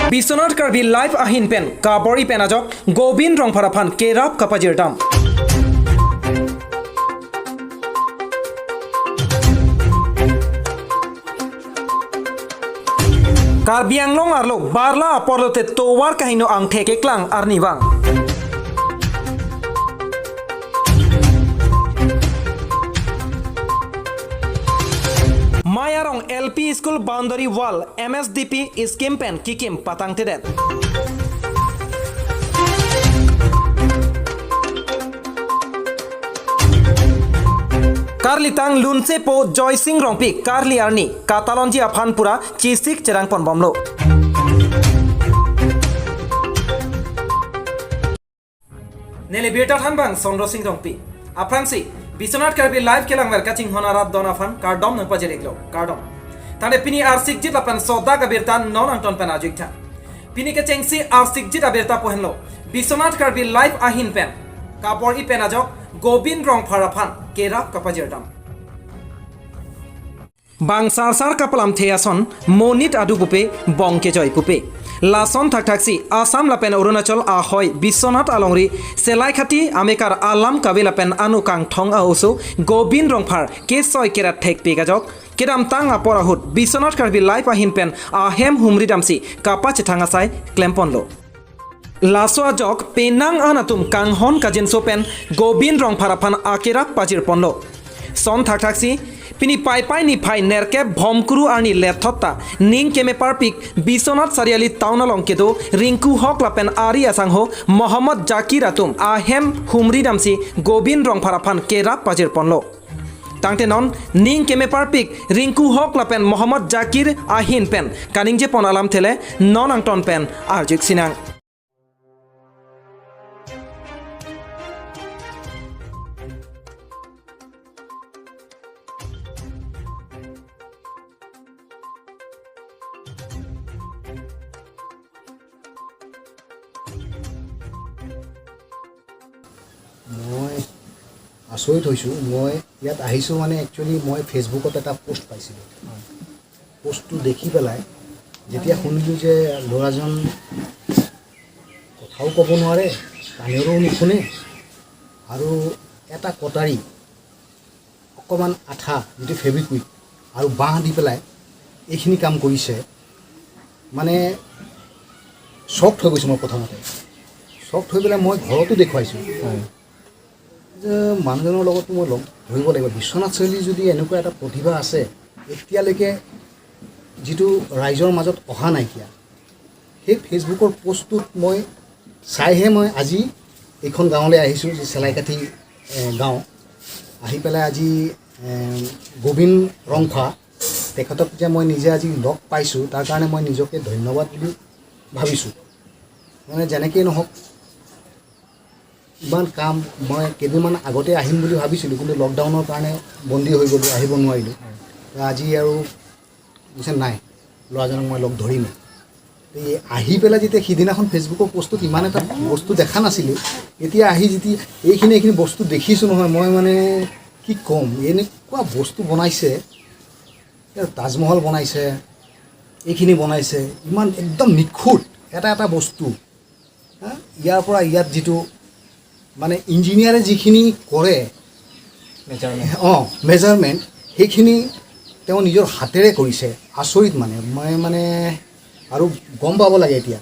Biswanath Karbi live ahin pen kabor i pen ajok Gobin Rongpharaphan kerap kapajir dam. Karbi Anglong arlo barla aporlote towar kahino ang theke klang arniwang. Mayarong LP school boundary wall MSDP scheme pen kikim patang teden. Karlitang lunse po Joy Singh Rongpi Karli arni Katalonji Aphanpura chisik cherangpon bomlo. Nele beta thanbang Chandra Singh Rongpi Afransi Biswanath Karbi live kelang mer kaching honarat donafan kardom nang pajereglo kardom tane pini arsik jit lapan soda kabirta non anton pen ajikta pini ke chengsi arsik jit abirta pohenlo Biswanath Karbi live ahin pen kapor i pen ajok Gobin rong pharaphan kera kapajerdam bangsar sar kapalam theason monit adu pupe bongke joy pupe Lason thak thaksi Assam lapen Arunachal ahoy Biswanath alongri Selaikati amekar alam kabe lapen anu kang thong ahosu Gobin Rongphar ke soy kera thek pegajok kedam tang apor ahut Biswanath Karbi live ahin pen ahem humri damsi kapa chethanga sai klempon lo laso ajok penang anatum kanghon kajin sopen Gobin Rongpharaphan akerak pajir ponlo son thak thaksi pini pai pai ni phai nerke ভমকুরু আনি লেথতা Ning কেমে পারপিক Biswanath Chariali town লংকেদো Rinku হক লাপেন আৰি আচাং হো Mohammad Zakir আতুম আহেম হুমৰি দামচি Gobin ৰংফাৰাফান কেৰাপ পাজিৰ পনলো তাংতে non Ning কেমে পাৰপিক Rinku হক লাপেন মহম্মদ জাকিৰ আহিন PAN কানিংজে পন আলাম থেলে non আংটন PAN আৰজিক সিনাং। মই আচৰিত হৈছোঁ। মই ইয়াত আহিছোঁ মানে একচুৱেলি মই ফেচবুকত এটা পোষ্ট পাইছিলোঁ। পোষ্টটো দেখি পেলাই যেতিয়া শুনিলোঁ যে ল'ৰাজন কথাও ক'ব নোৱাৰে, কাণেৰেও নুশুনে আৰু এটা কটাৰী অকণমান আঠা যিটো ফেভিকুইক আৰু বাঁহ দি পেলাই এইখিনি কাম কৰিছে, মানে চকড হৈ গৈছোঁ মই। প্ৰথমতে চকড হৈ পেলাই মই ঘৰতো দেখুৱাইছোঁ যে মানুহজনৰ লগতো মই লগ ধৰিব লাগিব। বিশ্বনাথ চাৰিআলি যদি এনেকুৱা এটা প্ৰতিভা আছে এতিয়ালৈকে যিটো ৰাইজৰ মাজত অহা নাইকিয়া, সেই ফেচবুকৰ পষ্টটোত মই চাইহে মই আজি এইখন গাঁৱলৈ আহিছোঁ, যে চেলাইকাঠি গাঁও আহি পেলাই আজি গোবিন ৰংফা তেখেতক যে মই নিজে আজি লগ পাইছোঁ, তাৰ কাৰণে মই নিজকে ধন্যবাদ বুলি ভাবিছোঁ। মানে যেনেকেই নহওক ইমান কাম মই কেইদিনমান আগতে আহিম বুলি ভাবিছিলোঁ, কিন্তু লকডাউনৰ কাৰণে বন্দী হৈ গ'লোঁ, আহিব নোৱাৰিলোঁ। আজি আৰু কৈছে নাই ল'ৰাজনক মই লগ ধৰিমেই। এই আহি পেলাই যেতিয়া সিদিনাখন ফেচবুকৰ পষ্টটোত ইমান এটা বস্তু দেখা নাছিলোঁ, এতিয়া আহি যেতিয়া এইখিনি বস্তু দেখিছোঁ নহয়, মই মানে কি ক'ম, এনেকুৱা বস্তু বনাইছে, তাজমহল বনাইছে, এইখিনি বনাইছে, ইমান একদম নিখুঁত এটা এটা বস্তু। ইয়াৰ পৰা ইয়াত যিটো মানে ইঞ্জিনিয়াৰে যিখিনি কৰে মেজাৰমেণ্ট, সেইখিনি তেওঁ নিজৰ হাতেৰে কৰিছে। আচৰিত মানে মই মানে আৰু গম পাব লাগে, এতিয়া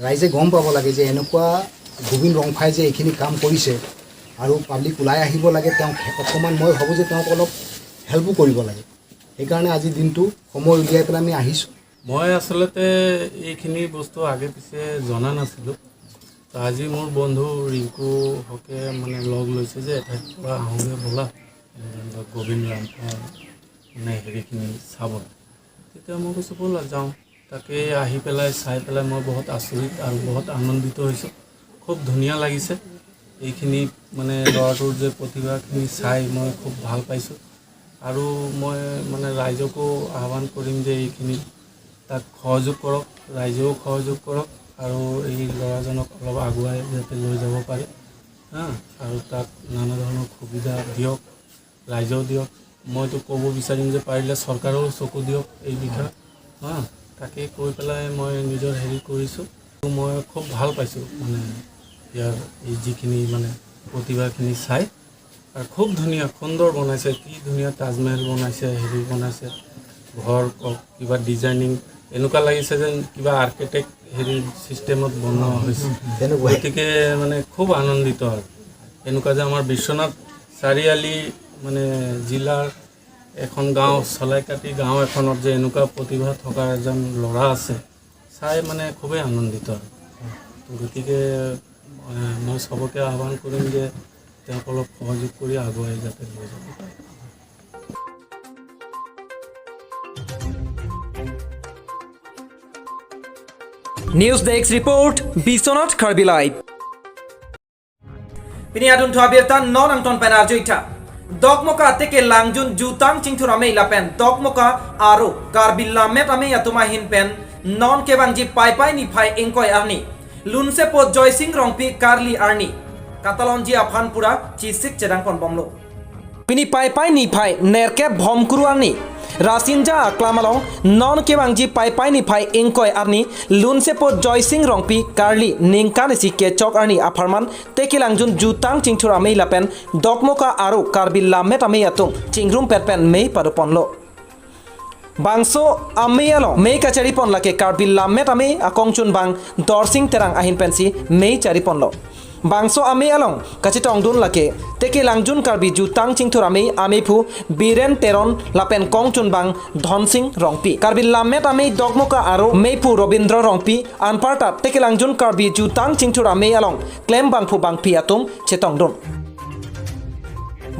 ৰাইজে গম পাব লাগে যে এনেকুৱা গোবিন ৰংফাই যে এইখিনি কাম কৰিছে আৰু পাব্লিক ওলাই আহিব লাগে। তেওঁক অকণমান মই ভাবোঁ যে তেওঁক অলপ হেল্পো কৰিব লাগে। সেইকাৰণে আজি দিনটো সময় উলিয়াই পেলাই আমি আহিছোঁ। মই আচলতে এইখিনি বস্তু আগে পিছে জনা নাছিলোঁ। তো আজি মোৰ বন্ধু ৰিংকু হকে মানে লগ লৈছে যে এঠাইত পৰা আহোঁগৈ ব'লা, গোবিন ৰামফাৰ মানে হেৰিখিনি চাবলৈ। তেতিয়া মই কৈছোঁ ব'লা যাওঁ। তাকে আহি পেলাই চাই পেলাই মই বহুত আচৰিত আৰু বহুত আনন্দিত হৈছোঁ। খুব ধুনীয়া লাগিছে এইখিনি, মানে ল'ৰাটোৰ যে প্ৰতিভাখিনি চাই মই খুব ভাল পাইছোঁ। আৰু মই মানে ৰাইজকো আহ্বান কৰিম যে এইখিনি তাক সহযোগ কৰক, ৰাইজেও সহযোগ কৰক আৰু এই ল'ৰাজনক অলপ আগুৱাই যাতে লৈ যাব পাৰে, হা, আৰু তাক নানা ধৰণৰ সুবিধা দিয়ক, ৰাইজেও দিয়ক। মইতো ক'ব বিচাৰিম যে পাৰিলে চৰকাৰেও চকু দিয়ক এই বিষয়ে, হা। তাকে কৈ পেলাই মই নিজৰ হেৰি কৰিছোঁ। মই খুব ভাল পাইছোঁ, মানে ইয়াৰ এই যিখিনি মানে প্ৰতিভাখিনি চাই আৰু খুব ধুনীয়া সুন্দৰ বনাইছে। কি ধুনীয়া তাজমহল বনাইছে, হেৰি বনাইছে, ঘৰ কওক, কিবা ডিজাইনিং, এনেকুৱা লাগিছে যেন কিবা আৰ্কিটেক্ট হেৰি ছিষ্টেমত বনোৱা হৈছে। তেনেকুৱাই। গতিকে মানে খুব আনন্দিত আৰু এনেকুৱা যে আমাৰ বিশ্বনাথ চাৰিআলি মানে জিলাৰ এখন গাঁও, চলাইকাটি গাঁও এখনত যে এনেকুৱা প্ৰতিভা থকা এজন ল'ৰা আছে, চাই মানে খুবেই আনন্দিত। আৰু গতিকে মই চবকে আহ্বান কৰিম যে তেওঁক অলপ সহযোগ কৰি আগুৱাই যাতে লৈ যাব পাৰে। News desk report, Biswanath Karbi live. Pini adun thua birta non angton pen arjuita. Dogmoka teke langjun jutang chingthur ame lapen dogmoka aro Karbi lamet ame atuma hin pen non kebangji pai pai ni phai engkoi arni. Lunse po Joysing Rongpi Karli arni. Katalonji Aphanpura chisik chedangkon bomlo. Pini pai pai ni phai nerke ভমকুরু arni. Rasinja aklamalong non kebangji pai pai ni phai engkoi arni lunse po Joysing Rongpi Karli ningkan si ke chok arni apharman tekilangjun jutang chingthur ame lapen dogmoka aro Karbi lamet ame atum chingrum petpen mei paruponlo. Bangso ame along mei kachari pon lake Karbi lamet ame akongchun bang dorsing terang ahin pensi mei chari ponlo. Bangso ame along kachitong dun lake teke langjun Karbi jutang chingthur ame amephu Biren Teron lapen kongchun bang Dhansing Rongpi Karbi lamet ame dogmoka aro meipu Rabindra Rongpi anparta teke langjun Karbi jutang chingthur ame along claim bangphu bangphi atum chetong dun.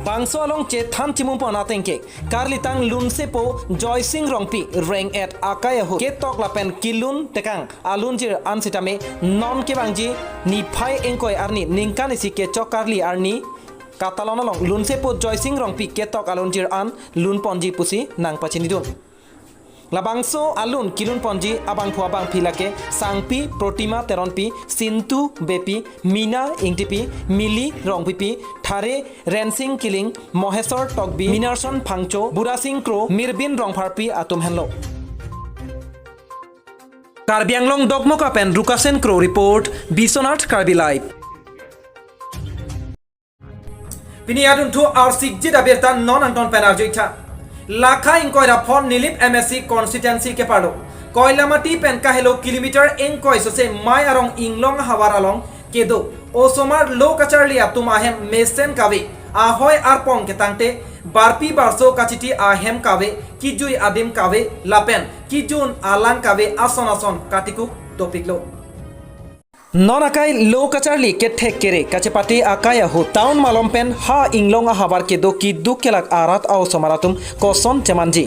Bangso along che than chimum pon atengke karlitang lunse po Joysing Rongpi reng et akaya hu ke tok lapen kilun tekang alun jir ansitame non ke bangji ni phai engkoi arni ningkan isi ke chok karli arni katalon along lunse po Joysing Rongpi ke tok alun jir an lun ponji pusi nang pachini dun. Labangso alun kilun ponji abang phu abang philake sangpi Pratima Teronpi Sintu Bepi Mina Ingtipi Mili Rongpipi Thare Rensing Killing Maheswar Tokbi Minarson Phangcho Burasing Kro Mirbin Rongpharpi atum henlo. Karbi Anglong Dokmoka pen Rukasen Kro report, Biswanath Karbi live. Pini adun thu ar sikji dabirta non anton pen arjuitha. Lakha ইংকয়রা phone Nilip MSc constituency কে পারো কয়লামাটি Penka hello kilometre এংকয় সসে মাই আরং ইংলং হাওয়ার আলং কেদো ওসমার লো কাচারলিয়া তুম আহেম মেসেন কাবে আহয় আর পং কেতাংতে বারপি বারসো কাচিটি আহেম কাবে কিজুই আদিম কাবে লাপেন কিজুন আলাং কাবে আসন আসন কাটিকুক টপিকলো। Non আকাই লো কাচারলি কেঠে কেরে কাছে পাটি আকাই আহু টাউন মালম পেন হা ইংলং আহাবার কেদো কি দুঃখ কেলাক আরাত আও সমারাতুম কসন চেমানজি।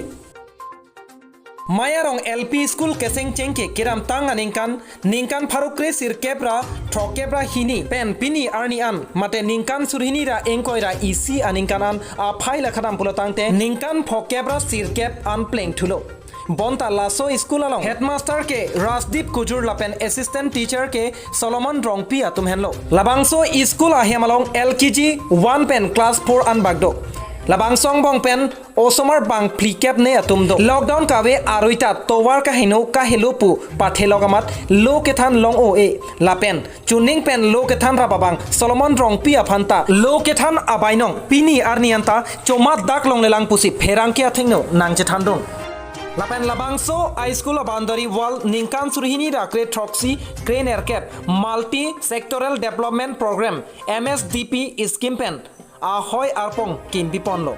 মায়ারং এলপি স্কুল কেসেং চেংকে কেরাম তাং আনিংকান ningkan pharukre sir kebra thokebra hini pen pini arni an mate ningkan surhini ra engkoi ra isi aningkan an a phai lakhadam pulotangte ningkan phokebra sir kep an pleng thulo. Bonta lasso school along headmaster ke Rajdeep Kujur lapen assistant teacher ke Solomon Rongpi atum henlo. Labangso school ahem along LKG 1 pen class 4 an bagdo. Labangsong bong pen osomar bang flicap ne atum do. Lockdown kawe aroita towar ka hino ka helo pu pathe logamat lo kethan long o e lapen chuning pen lo kethan rababang Solomon Rongpi aphanta lo kethan abainong pini arnianta chomat dak long lelang pusi pherang ke athengno nangche thandong. Lapen labangso high school boundary wall ningkan surhini rakre troxy crane aircap multi sectoral development program MSDP scheme pen ahoy arpong kimbi ponlo.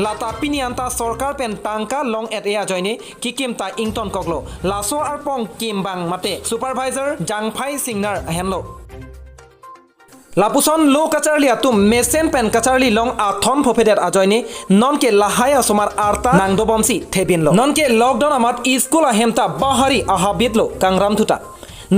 Lata pinianta sarkar pen tangka long et ea joine kikim ta ington koglo laso arpong kimbang mate supervisor jangphai singnar henlo. Lapuson lo kacharli atum mesen pen kacharli long athon phofedet ajoyne nonke lahai asomar arta nangdo bomsi thebin lo. Nonke lockdown amat school ahemta bahari ahabit lo kangram thuta.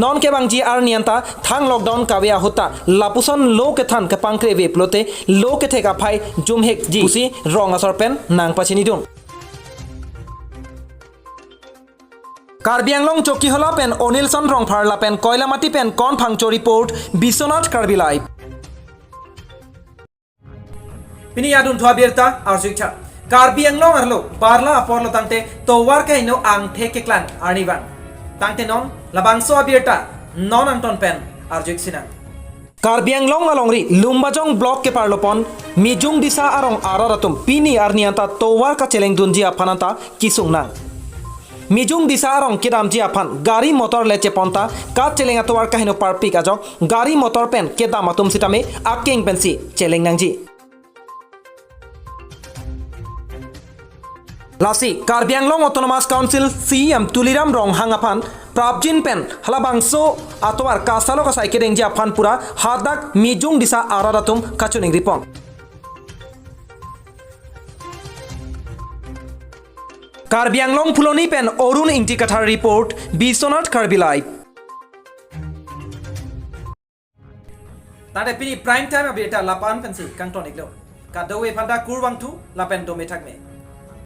Nonke bangji ar nianta thang lockdown kawe ahuta lapuson lo ke than ke pangkre ve plote lo ke theka phai jumhek ji pusi rong asor pen nang pachini dun. Karbi Anglong Chowkihola pen Anilson Rongphar lapen Koilamati pen Kon Phangcho report, Biswanath Karbi live. Pini adun thua birta arjuikha. Karbi Anglong arlo barla aporlo tangte towar ka ino ang theke klang arniban tangte non labangso abirta non angton pen arjuk sinang. Karbi Anglong alongri Lumbajong block ke parlopon Mijung disa arong araratum pini arnianta towar ka cheleng dunji aphananta kisung nang. Mijung disa arong kedam ji aphan gari motor leche ponta ka cheleng atowar kahino parpik ajok gari motor pen kedam atum sitame akeng pensi cheleng nangji. Lasi Karbi Anglong Autonomous Council CM Tuliram Ronghang aphan Prabjin pen halabangso atowar kasalo kasai kedengji aphan pura hadak Mijung disa araratum kachuning ripon. Karbi Anglong Phuloni pen Arun Ingtikathar report, Biswanath Karbi live. তাতে পিনি prime time abita lapan pensi kangton iglo. Kadawe phanda kurwangthu lapen dome thakme.